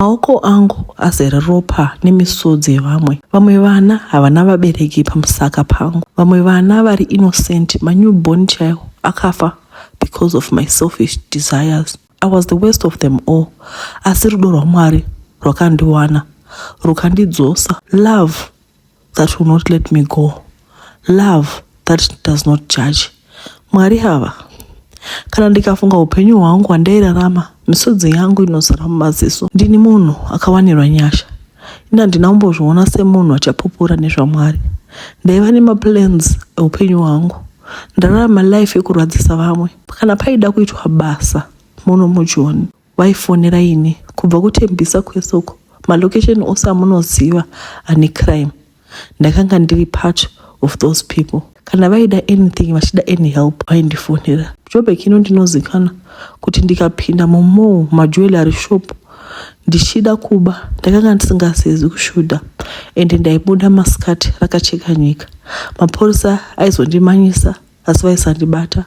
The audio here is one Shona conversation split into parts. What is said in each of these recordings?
Maoko angu azere ropa nemisodzi yevamwe. Vamwe vana havana vabereki pamusaka pangu. Vamwe vana vari innocent, manewborn chaiwo akafa because of my selfish desires. I was the worst of them all. Asi rudo rwaMwari rwakandiwana rukandidzosa. Love that will not let me go. Love that does not judge. Mwari ava kana ndikafunga upenyu hwangu hwandairarama misodzi yangu inozara mumaziso. Ndini munhu akawanirwa nyasha. Ini handina kumbozviona semunhu achapupura nezvaMwari. Ndaiva nemaplans eupenyu hwangu. Ndararama life yekurwadzisa vamwe. Kana paida kuitwa basa muno muJoni vaifonera ini kubva kuTembisa kwese uko malocation ose amunoziva ane crime ndakanga ndiri part of those people. Kana vaida anything vachida any help vaindifonera. Joburg ino ndinozikana kuti ndikapinda mumall majewellery shop ndichida kuba ndakanga ndisingazezi kushuda ende ndaibuda masikati rakacheka nyika. Mapurisa aizondimanyisa asi vaisandibata.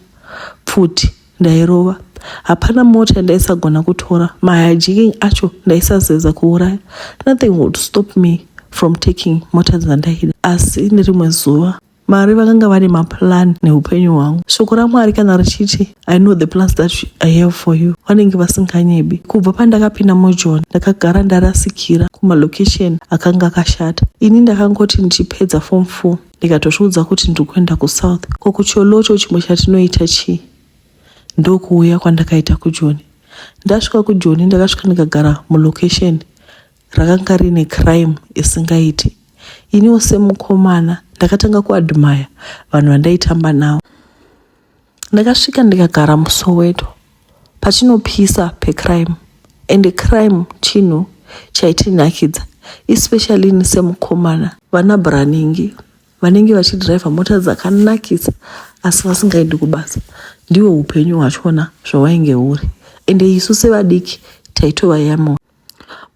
Pfuti ndairova. Hapana mota yandaisagona kutora. Mahijacking acho ndaisazeza kuuraya. Nothing would stop me from taking mota dzandaida. Asi nerimwe zuva Mwari vakanga vane maplan neupenyu hwangu. Shoko raMwari kana richiti I know the plans that I have for you, vanenge vasinganyebi. Kubva pandakapinda muJoni ndakagara ndarasikira kumalocation akanga akashata. Ini ndakangoti ndichipedza form 4 ndikatozviudza kuti ndiri kuenda kuSouth. Ko kuCholocho chimwe chatinoita chii? Ndokuuya kwandakaita kuJoni. Ndasvika kuJoni ndakasvika ndikagara mulocation rakanga rine crime isingaiti. Iniwo semukomana ndakatanga kuadmire vanhu vandaitamba navo. Ndakasvika ndikagara muSoweto pachinopisa pecrime ende crime chinhu chaitinakidza especially ini semukomana. Vana Braningi vanenge vachidhiraivha mota dzakanakisa asi vasingaendi kubasa. Ndiwo upenyu hwachona zvawainge huri ende isu sevadiki taitovayamura.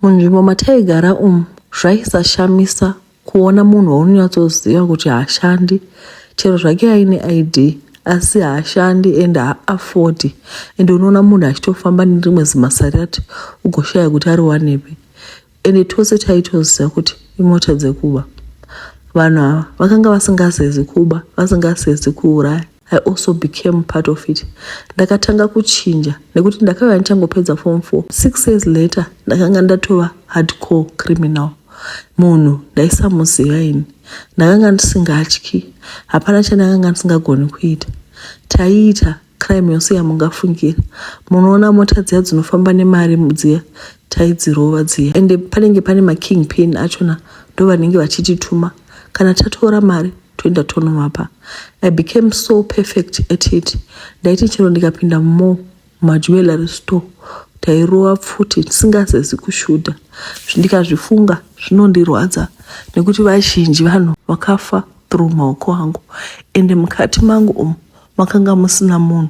Munzvimbo mataigara umu zvaisashamisa kuona munhu waunonyatsoziva kuti haashandi chero zvake aine ID asi haashandi ende haaafodhi ende unoona munhu achitofamba nerimwe zimasarati ugoshaya kuti ariwanepi ende tose taitoziva kuti imota dzekuba. Vanhu ava vakanga vasingazezi kuba vasingazezi kuuraya. I also became part of it. Ndakatanga kuchinja nekuti ndakauya ndichangopedza form 4. 6 years later ndakanga ndatova hardcore criminal. Munhu ndaisamuziva ini. Ndakanga ndisingatyi. Hapana chandakanga ndisingagoni kuita. Taiita crime yose yamungafungira. Munoona mota dziya dzinofamba nemari dziya taidzirova dziya. Ende panenge pane makingpin achona ndovanenge vachitituma. Kana tatora mari toenda tonovapa. I became so perfect at it. Ndaiti chero ndikapinda mumall mumajewellery store tairova pfuti tisingazezi kushuta. Ndikazvifunga zvinondirwadza nekuti vazhinji vanhu vakafa through maoko angu ende mukati mangu umu makanga musina munhu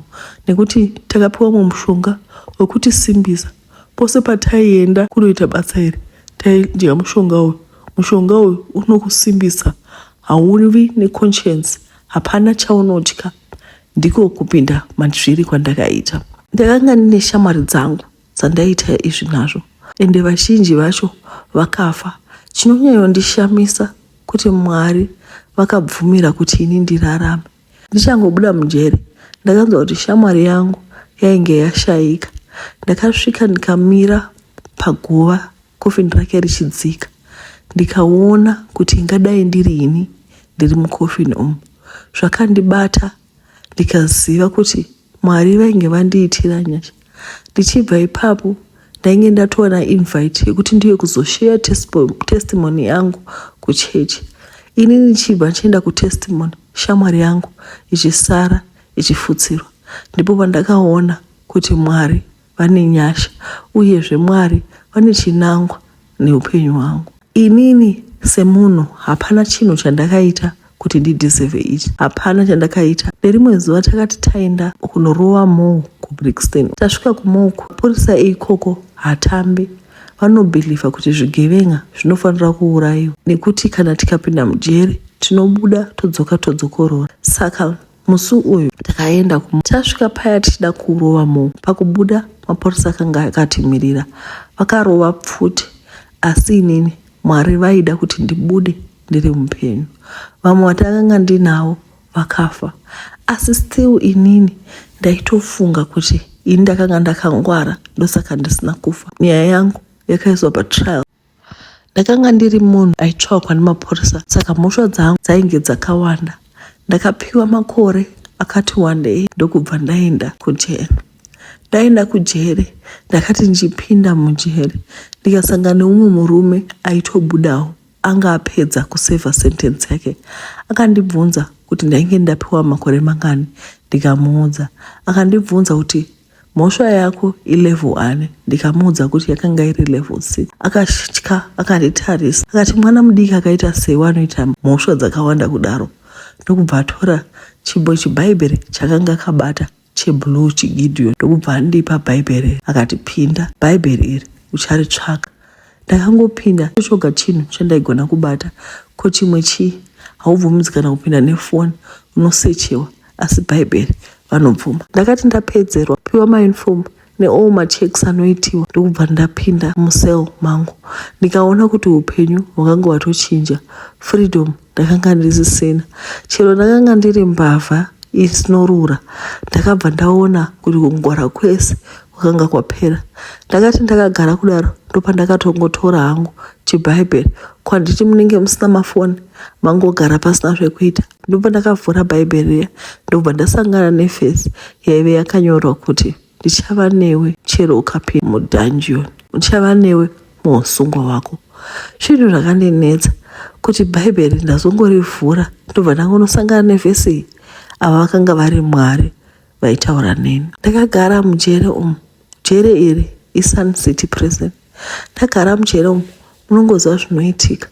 nekuti takapiwa mumwe mushonga wekutisimbisa. Pose pataienda kunoita basa iri taidya mushonga uyu. Mushonga uyu unokusimbisa, hauvi neconscience, hapana chaunotya. Ndiko kupinda mazviri kwandakaita. Ndakanga ndine shamwari dzangu dzandaiita izvi nazvo ende vazhinji vacho vakafa. Chinonyanyondishamisa kuti Mwari vakabvumira kuti ini ndirarame. Ndichangobuda mujeri ndakanzwa kuti shamwari yangu yainge yashaika. Ndakasvika ndikamira paguva coffin rake richidzika ndikaona kuti ingadai ndiri ini ndiri mucoffin umu. Zvakandibata ndikaziva kuti Mwari vainge vandiitira nyasha. Ndichibva ipapo ndainge ndatowana invite yekuti ndiye kuzoshare testimony yangu kuchechi. Ini ndichibva ndichienda kutestimony shamwari yangu ichisara ichifutsirwa. Ndipo pandakaona kuti Mwari vane nyasha uyezve Mwari vane chinangwa neupenyu hwangu. Inini semunhu hapana chinhu chandakaita kuti ndideserve ichi, hapana chandakaita. Nerimwe zuva takati taenda kunorova mall kuBrixton. Tasvika kumall uku, mapurisa eikoko hatambi, vanobhilivha kuti zvigevenga zvinofanira kuurayiwa nekuti kana tikapinda mujeri tinobuda todzoka todzokorora. Saka musi uyu takaenda tasvika paya tichida kurova mall, pakubuda mapurisa akanga akatimirira. Vakarova pfuti asi inini Mwari vaida kuti ndibude ndiri mupenyu. Vamwe vatakanga ndinavo vakafa asi still inini ndaitofunga kuti ini ndakanga ndakangwara ndosaka ndisina kufa. Nyaya yangu yakaiswa patrial. Ndakanga ndiri munhu aitsvakwa nemapurisa saka mhosva dzangu dzainge dzakawanda. Ndakapiwa makore akati wandei ndokubva ndaenda kujeri. Ndaenda kujeri ndakati ndichipinda mujeri ndikasangana neumwe murume aitobudawo anga apedza kusevha sentence yake. Akandibvunza kuti ndainge ndapiwa makore mangani ndikamuudza. Akandibvunza kuti mhosva yako ilevel ani ndikamuudza kuti yakanga iri level 6. Akatya akanditarisa akati mwana mudiki akaita sewe anoita mhosva dzakawanda kudaro ndokubva atora chimbo chibhaibheri chakanga akabata cheblue chiGideon ndokubva andipa bhaibheri akati pinda bhaibheri iri ucharitsvaka. Ndakangopinda choga chinhu chandaigona kubata ko chimwe chii haubvumidzwi kana kupinda nefoni unosechewa asi bhaibheri vanobvuma. Ndakati ndapedzerwa piwa mauniform neall machecks anoitiwa ndokubva ndapinda mucell mangu ndikaona kuti upenyu hwakanga hwatochinja freedom ndakanga ndisisina chero ndakanga ndiri mbavha isinorura ndakabva ndaona kuti kungwara kwese kwakanga kwapera ndakati ndakagara kudaro ndopandakatongotora hangu chibhaibheri kwanditi munenge musina mafoni mangogara pasina zvekuita ndobva ndakavhura bhaibheri riya ndobva ndasangana nefesi yaive yakanyorwa kuti ndichava newe chero ukapinda mudungeon ndichava newe muusungwa hwako zvinhu zvakandinetsa kuti bhaibheri ndazongorivhura ndobva ndangonosangana nevhesi iyi ava vakanga vari mwari vaitaura neni ndakagara mujere umu jere iri isun city prison ndagara mujere umu munongoziva zvinoitika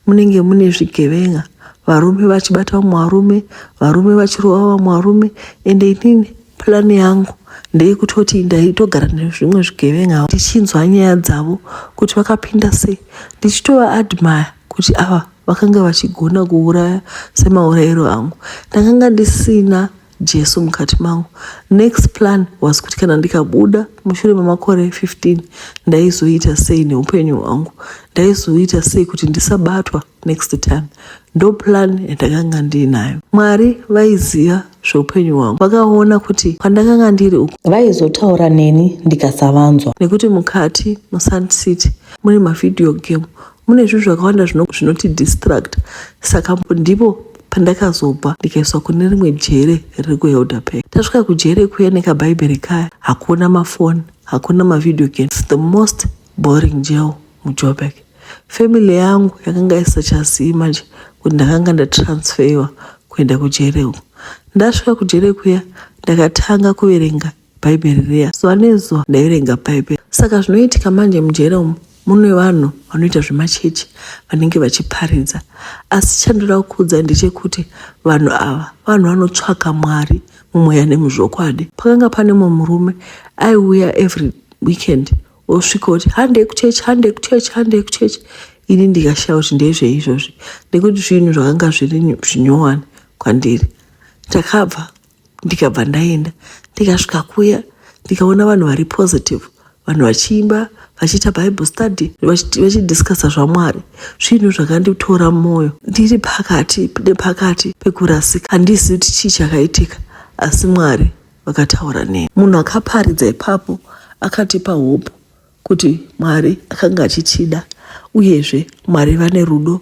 munenge mune zvigevenga varume vachibata vamwe varume varume vachirova vamwe varume ende inini plani yangu ndeyekutoti ndaitogara nezvimwe zvigevenga ndichinzwa nyaya dzavo kuti vakapinda sei ndichitova admire kuti ava vakanga vachigona kuuraya semaurayiro angu ndakanga ndisina Jesu mukati mangu. Next plan was kuti kana ndikabuda mushure memakore 15 ndaizoita sei neupenyu hwangu, ndaizoita sei kuti ndisabatwa next time. Ndo plan yandakanga ndiinayo. Mwari vaiziva zveupenyu hwangu, vakaona kuti kwandakanga ndiri uku vaizotaura neni ndikasavanzwa. Nekuti mukati muSun City mune mavideo game, mune zvinhu zvakawanda zvinotidistract, saka ndipo pandakazobva ndikaiswa kune rimwe jere riri kuHelderberg. Tasvika kujere kuya nekabhaibheri kaya, hakuna mafoni, hakuna mavideo games, the most boring jail muJoburg. Family yangu yakanga isachazivi manje kuti ndakanga ndatransferiwa kuenda kujere uku. Ndasvika kujere kuya ndakatanga kuverenga bhaibheri riya zuva nezuva ndaiverenga bhaibheri. Saka zvinoitika manje mujere umu mune vanhu vanoita zvemachechi vanenge vachiparidza, asi chandoda kukuudzai ndechekuti vanhu ava vanhu vanotsvaka Mwari mumweya nemuzvokwadi. Pakanga pane mumwe murume aiuya every weekend osvika oti handei kuchechi, handei kuchechi, handei kuchechi. Ini ndikashaya kuti ndezvei izvozvi nekuti zvinhu zvakanga zviri zvinyowani kwandiri. Takabva ndikabva ndaenda ndikasvika kuya ndikaona vanhu vari positive, vanhu vachiimba vachiita bible study vachidiscussa zvamwari. Zvinhu zvakanditora mwoyo ndiri pakati nepakati pekurasika, handizivi kuti chii chakaitika asi Mwari vakataura neni. Munhu akaparidza ipapo akatipa hope kuti Mwari akanga achitida, uyezve Mwari vane rudo,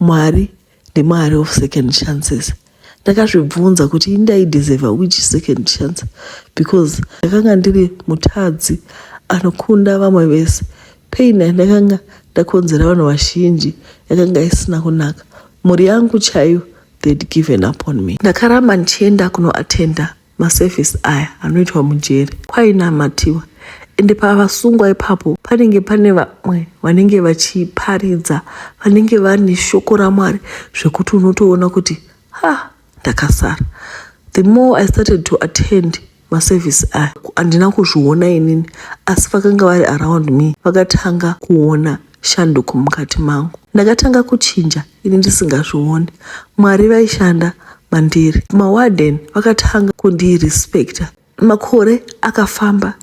Mwari ndiMwari of second chances. Ndakazvibvunza kuti indaideserva which second chance because ndakanga ndiri mutadzi anokunda vamwe vese. Pain yandakanga ndakonzera vanhu vazhinji yakanga isina kunaka. Mhuri yangu chaiyo they'd given up on me. Ndakaramba ndichienda kunoatenda maservice aya anoitwa mujeri kwainamatiwa, ende pavasungwa ipapo panenge pane vamwe vanenge vachiparidza, vanenge vane shoko raMwari zvekuti unotoona kuti ha, ndakasara. The more I started to attend maservice aya, handina kuzviona inini, asi vakanga vari around me vakatanga kuona shanduko mukati mangu. Ndakatanga kuchinja ini ndisingazvioni. Mwari vaishanda mandiri. Mawarden vakatanga kundirespecta. Makore akafamba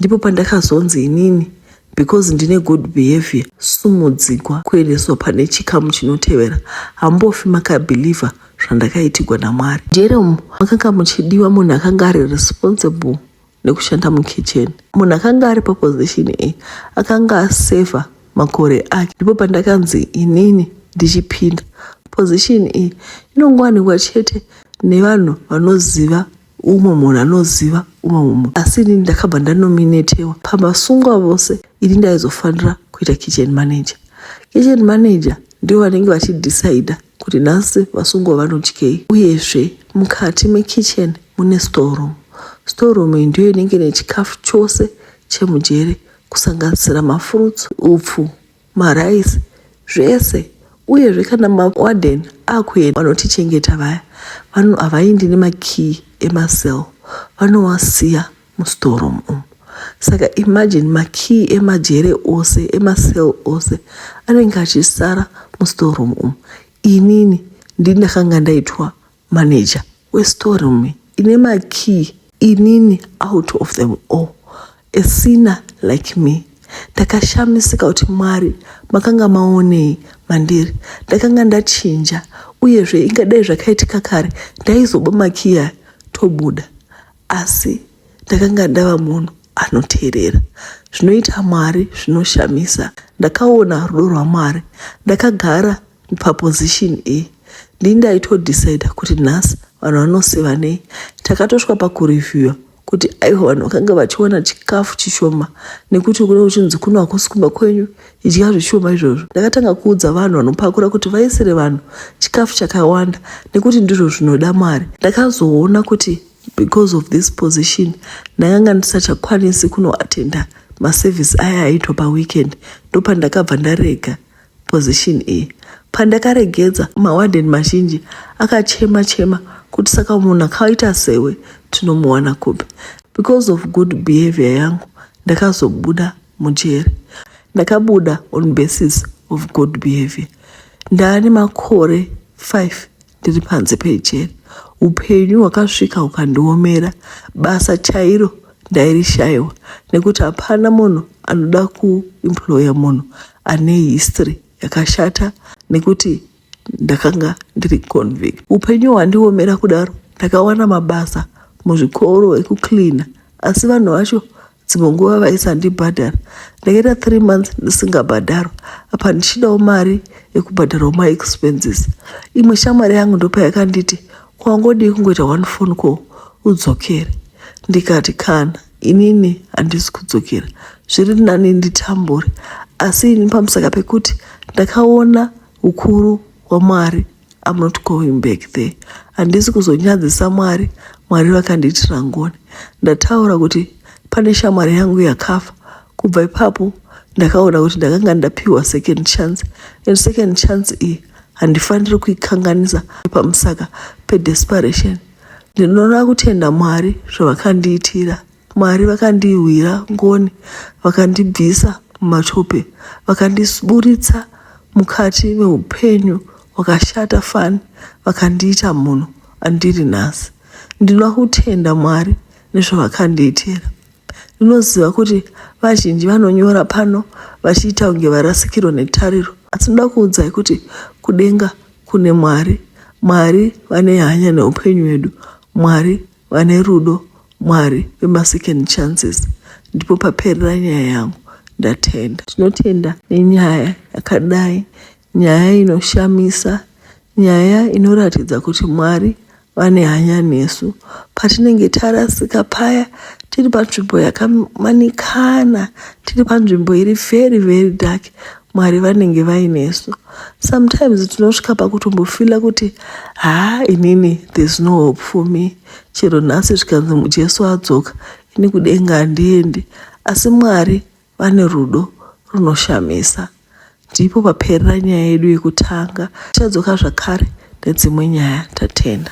ndipo pandakazonzi inini Because ndine good behavior, sumudzigwa kuendeswa pane chikamu chinotevera. Hambofi makabhilivha zvandakaitigwa naMwari. Jere umu makanga muchidiwa munhu akanga ari responsible nekushanda mukitchen. Munhu akanga ari paposition A akanga asevha makore ake. Ndipo pandakanzi inini ndichipinda. Position iyi inongowanikwa chete nevanhu vanoziva umwe munhu anoziva umwe munhu, asi inini ndakabva ndanominatewa pavasungwa vose. Ini ndaizofanira kuita kitchen manager. Kitchen manager ndivo vanenge vachidhisaidha kuti nhasi vasungwa vanodyei. Uyezve mukati mekitchen mune storeroom. Storeroom iyi ndiyo inenge nechikafu chose chemujere, kusanganisira mafruits, upfu, maraisi, zvese. Uyezve kana mawarden akuenda, vanotichengeta vaya havaendi nemakii emacell, vanovasiya mustoreroom umu. Saka imagine, makii emajere ose, emacell ose anenge achisara mustoreroom umu. Inini ndini ndakanga ndaitwa manager westoreroom ine makii. Inini, out of them all, a sinner like me. Ndakashamisika kuti Mwari makanga maonei mandiri. Ndakanga ndachinja. Uyezve ingadai zvakaitika kare, ndaizoba makii aya tobuda, asi ndakanga ndava munhu anoteerera. Zvinoita Mwari zvinoshamisa. Ndakaona rudo rwaMwari. Ndakagara paposition A, ndini ndaitodhisaidha kuti nhasi vanhu vanoseva nei. Takatosvika pakureviewa kuti aiwa, vanhu vakanga vachiwana chikafu chishoma nekuti kune uchinzi kuno hakusi kumba kwenyu, idya zvishoma izvozvo. Ndakatanga kuudza vanhu vanopakura kuti vaisire vanhu chikafu chakawanda nekuti ndizvo zvinoda Mwari. Ndakazoona kuti because of this position ndakanga ndisachakwanisi kunoatenda masevhisi aya aiitwa paweekend. Ndopandakabva ndarega position iyi. Pandakaregedza, mawarden mazhinji akachema chema kuti saka munhu akaita sewe tinomuwana kupi? Because of good behavior yangu, ndakazobuda mujeri. Ndakabuda on basis of good behavior. Ndaane makore 5 ndiri panze pejeri. Upenyu hwakasvika hukandiomera. Basa chairo ndairishayiwa nekuti hapana munhu anoda kuemploya munhu ane history yakashata nekuti ndakanga ndiri convict. Upenyu hwandiomera kudaro, ndakawana mabasa muzvikoro ekucleana, asi vanhu vacho dzimwe nguva vaisandibhadhara. Ndakaita 3 months ndisingabhadharwa, apa ndichidawo mari yekubhadharawo maexpenses. Imwe shamwari yangu ndopayakanditi, "Kwangodii kungoita one phone call udzokere?" Ndikati, "Kana inini handisi kudzokera, zviri nani nditambure." Asi ini pamusaka pekuti ndakaona ukuru hwaMwari, I'm not going back there. Handisi kuzonyadzisa Mwari. Mwari vakandiitira ngoni. Ndataura kuti pane shamwari yangu yakafa. Kubva ipapo ndakaona kuti ndakanga ndapiwa second chance, and second chance iyi handifaniri kuikanganisa pamusaka pedesperation. Ndinoda kutenda Mwari zvavakandiitira. Mwari vakandiwira ngoni, vakandibvisa mumatope, vakandiburitsa mukati meupenyu hwakashata fani, vakandiita munhu andiri nhasi. Ndinoda kutenda Mwari nezvavakandiitira. Ndinoziva kuti vazhinji vanonyora pano vachiita kunge varasikirwa netariro, asi ndoda kuudzai kuti kudenga kune Mwari. Mwari vane hanya neupenyu hwedu. Mwari vane rudo. Mwari vemasecond chances. Ndipo paperera nyaya yangu. Ndatenda. Tinotenda nenyaya yakadai, nyaya inoshamisa, nyaya inoratidza kuti Mwari vane hanya nesu patinenge tarasika paya, tiri panzvimbo yakamanikana, tiri panzvimbo iri very very dark. Mwari vanenge vainesu. Sometimes tinosvika pakutombofeela kuti haa, inini there's no hope for me, chero nhasi zvikanzi Jesu adzoka, ini kudenga handiendi. Asi Mwari vane rudo runoshamisa. Ndipo paperera nyaya yedu yekutanga. Tichadzoka zvakare nedzimwe nyaya. Tatenda.